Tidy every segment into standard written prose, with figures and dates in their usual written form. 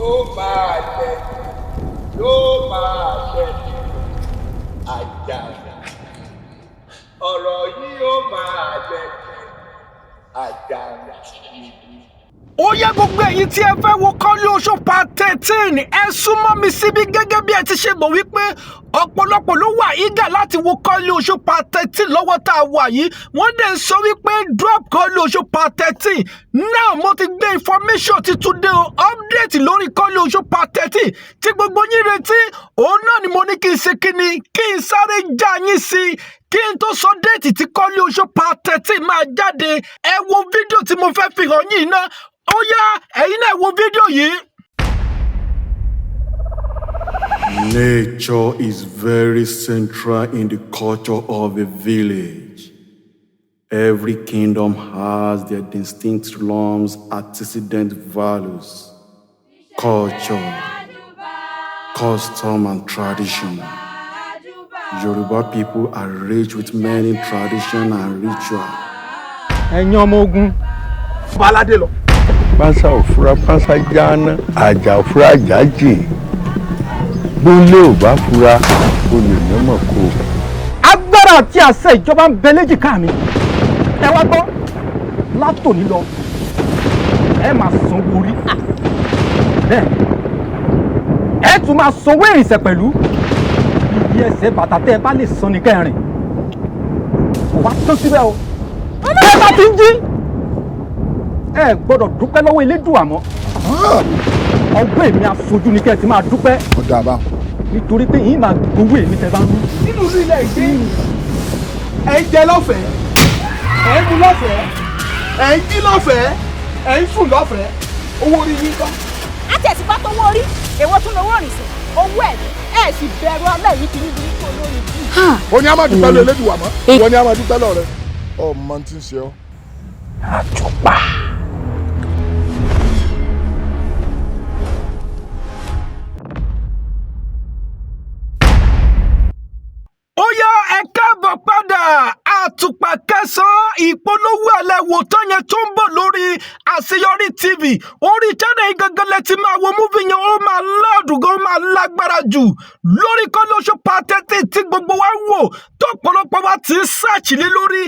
Yóò máa lẹ, yóò máa lẹ àjà. Ọ̀rọ̀ yìí yóò máa lẹ àjà. Ó yẹ gbogbo ẹ̀yin tí ẹ fẹ́ wo Kọ́lé Oṣó part 13, ẹ súnmọ́ mi síbí. Gẹ́gẹ́ bí ẹ ti ṣe mọ̀ wípé ọ̀pọ̀lọpọ̀ ló wà eager láti wo Kọ́lé Oṣó part 13 lọ́wọ́ tá a wà yìí. Wọ́n dẹ̀ ń sọ wípé, "Drop Kọ́lé Oṣó part 13 now." Mo ti gbé information tuntun dé o. Update lórí Kọ́lé Oṣó part 13 tí gbogbo yín retí, òun náà ni mo ní kí n ṣe kíni, kí n sáré já yín sí i kí n tó sọ date tí Kọ́lé Oṣó part 13 máa jáde. Ẹ wo fídíò tí mo fẹ́ fi hàn yín náà. Ó yá, ẹ̀yin náà wo fídíò yìí. Nature is very central in the culture of a village. Every kingdom has their distinct norms, antecedent values, culture, custom, and tradition. Yoruba people are rich with many tradition and ritual. Ẹ̀yin ọmọ ogun. Balade lọ. Pánsá ò fura, pánsá jáná. Àjà ò fura, àjà jìn. Bólé ò bá fura, olè mọ́mọ́ kó. Agbára àti àṣẹ ìjọba ń bẹ léjìká mi. Ẹ wá gbọ́, látòní lọ, ẹ máa sanwó orí, bẹ́ẹ̀ ẹ tún máa sanwó ìrìnsẹ̀ pẹ̀lú. Iye ẹsẹ̀ bàtà tẹ́ ẹ bá lè san ní kẹrin. Kò wá tán síbẹ̀ o. Ẹ bá ti ń jí, ẹ gbọ́dọ̀ dúpẹ́ lọ́wọ́ Elédùà mọ́. Ọgbọ́n èmi aṣojú ni kẹ́ ẹ ti máa dúpẹ́. Ọ̀dà bá. Nítorí pé yín máa gbowó èmi tẹ́ bá ń rú. Nínú ìlú ilẹ̀ ìgbé, ẹ̀ ń jẹ lọ́fẹ̀ẹ́, ẹ̀ ń mu lọ́fẹ̀ẹ́, ẹ̀ ń jí lọ́fẹ̀ẹ́, ẹ̀ ń sùn lọ́fẹ̀ẹ́. Owó orí yín kọ́? Àtẹ̀sípá tó wó orí, èwo tún lówó òrìṣẹ́, owó ẹ̀mí ẹ̀ sì bẹ̀rù ọlọ́yìn kìíní burúkú olórí bíi. Ó ní a máa dúpẹ́ lọ Elédùwà mọ́, ìwọ ní a máa dúpẹ́ lọ rẹ ọmọ tí ń ṣe ọ́. Àtùpà. Ó yá, ẹ káàbọ̀ padà. Àtùpà kẹsàn-án, ìpolówó ẹlẹ́wò tán yẹn tó ń bọ̀ lórí Àṣeyọrí TV. Orí channel yìí gangan lẹ ti máa wo movie yẹn. Ó máa lọ́ọ̀dù gan, ó máa lágbára jù lórí Kọ́lé Oṣó part 13 tí gbogbo wa ń wò, tó ọ̀pọ̀lọpọ̀ wa ti ń search lé lórí.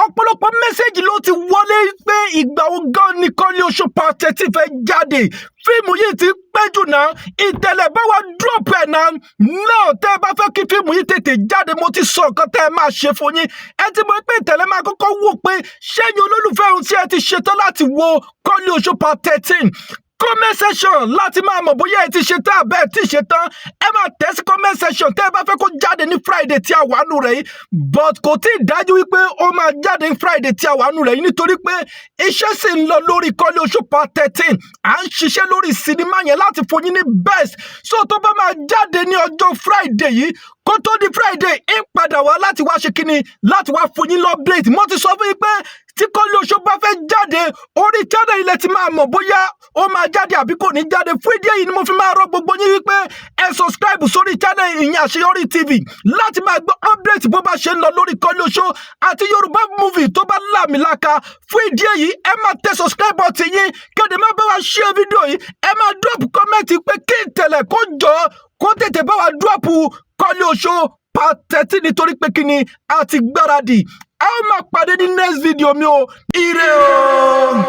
Ọ̀pọ̀lọpọ̀ message ló ti wọlé pé ìgbà wo gan ni Kọ́lé Oṣó part 13 fẹ́ jáde? Fíìmù yìí ti pẹ́ jù náà. Ìtẹ̀lẹ̀ bá wa drop ẹ̀ náà náà. Tẹ́ ẹ bá fẹ́ kí fíìmù yìí tètè jáde, mo ti sọ nǹkan tẹ́ ẹ máa ṣe fún yín. Ẹ ti mọ̀ pé ìtẹ̀lẹ̀ máa kọ́kọ́ wò pé ṣẹ́yìn olólùfẹ́ ohun tí ẹ ti ṣetán láti wo Kọ́lé Oṣó part 13. Comment section láti máa mọ̀ bóyá ẹ ti ṣe tán àbẹ́ ẹ ti ṣe tán. Ẹ máa tẹ̀ sí comment section tẹ́ ẹ bá fẹ́ kó jáde ní Friday tí a wà nù rẹ̀ yìí. But kò tí ì dájú wípé ó máa jáde ní Friday tí a wà nù rẹ̀ yìí, nítorí pé iṣẹ́ sì ń lọ lórí Kọ́lé Oṣó part 13. À ń ṣiṣẹ́ lórí sinimá yẹn láti fún yín ní best. So tó bá máa jáde ní ọjọ́ Friday yìí, kó tó di Friday, ń padà wá láti wá ṣe kíni, láti wá fún yín l'update. Mo ti sọ fún yín pé tí Kọ́lé Oṣó bá fẹ́ jáde, orí channel ilẹ̀ ti máa mọ̀ bóyá ó máa jáde àbí kò ní jáde. Fún ìdí èyí ni mo fi máa rọ gbogbo yín wípé ẹ subscribe sórí channel ìyẹn Àṣeyọrí TV láti máa gbọ́ update bó bá ṣe ń lọ lórí Kọ́lé Oṣó àti Yorùbá movie tó bá láàmìlaka. Fún ìdí èyí, ẹ máa tẹ subscribe button yín, kéde má bá wa share fídíò yìí. Ẹ máa drop comment pé kí n tẹ̀lẹ̀ kó jọ kó tètè bá wa drop Kọ́lé Oṣó part 13, nítorí pé kí ni, a ti gbáradì. A ó máa pàdé ní next video mi o. Ire o.